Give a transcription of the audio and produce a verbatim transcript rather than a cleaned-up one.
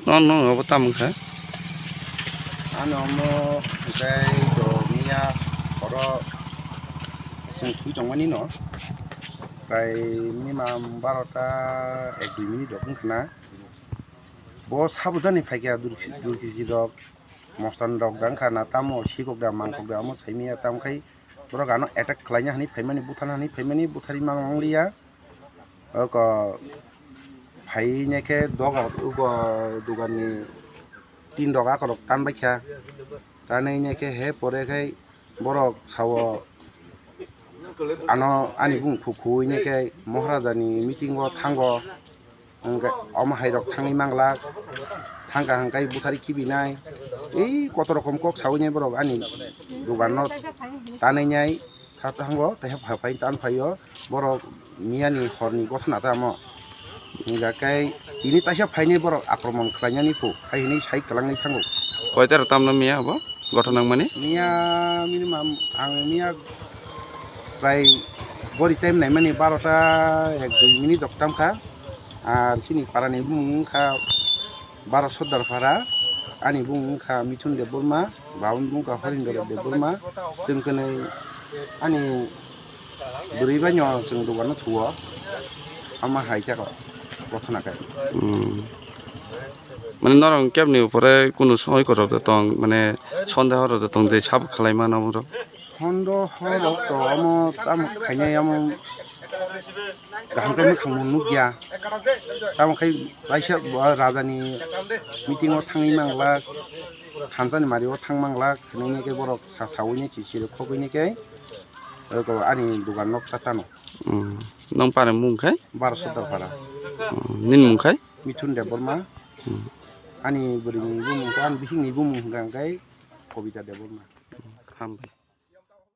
No, no, abo tamo kha? Ano omo hwnkhe do miya horo chwng thwi tongmani no. Prai minimum barota ek dui minute rok wngkha na. Bo sabo jani phaikha durkhi-, durkhi rok, mostan rok da wngkha na, tamo sikok da, mangkok da, omo saimanya, tamo khai borok ano attack khlaina hinwi phaimani, buthana hinwi phaimani, buthari mang mangliya. Oko phai nai khe doga, ugo doganni tin rok akorok tan baikha. Tanwi nai khe he pore khai borok sao ano ani bumung khuk khuk nai khe Maharaja ni meeting o thango. Hwnkhe omo hai rok thangwi manglak, thangkha hwnkhe buthari kibinai. Ei koto rokom kok sawi nai borok ani dogan no tanwi nai. Tha thango, tei phai tan phaio, borok miyani horni gothona tamo. Hingkha khe tini taisa phainai borok akromon khlainani phu, hai hinwi sai kwlangwi thango. Koita rok tamno miya abo gothona wngmani? Miya minimum ang miya prai gori time naimani barota ek dui minute rok tamkha. Ar chini parani bumung wngkha Baro Sordar Para, ani bumung wngkha Mithun Debbarma, babani bumung wngkha Horindra Debbarma. Chwng kwnwi ani bwrwi baino chwng dogano thuo, ama hai khe gothona khe. Hmm. Mane norok kebni upore kunu soi kotor tong, mane sondeho rok tong je sab khlai mano borok. Hondo horok to omo tamo khainai omo kaham khe mwkhang bo nukya. Tamo khai kaisa bo rajani meeting o thangwi manglak, thansa ni mari o thang manglak hinwi khe borok sa sawi ni chichiri khogwi ni khe ani dogan nok ta tano. Hmm. Nong para mung khai? Baro Sordar Para. Hmm. Nini mung khai? Mithun Debbarma. Hmm. Ani bwrwi ni bumung khe ani bihik ni bumung hwnkha khe Kobita Debbarma. Hambai.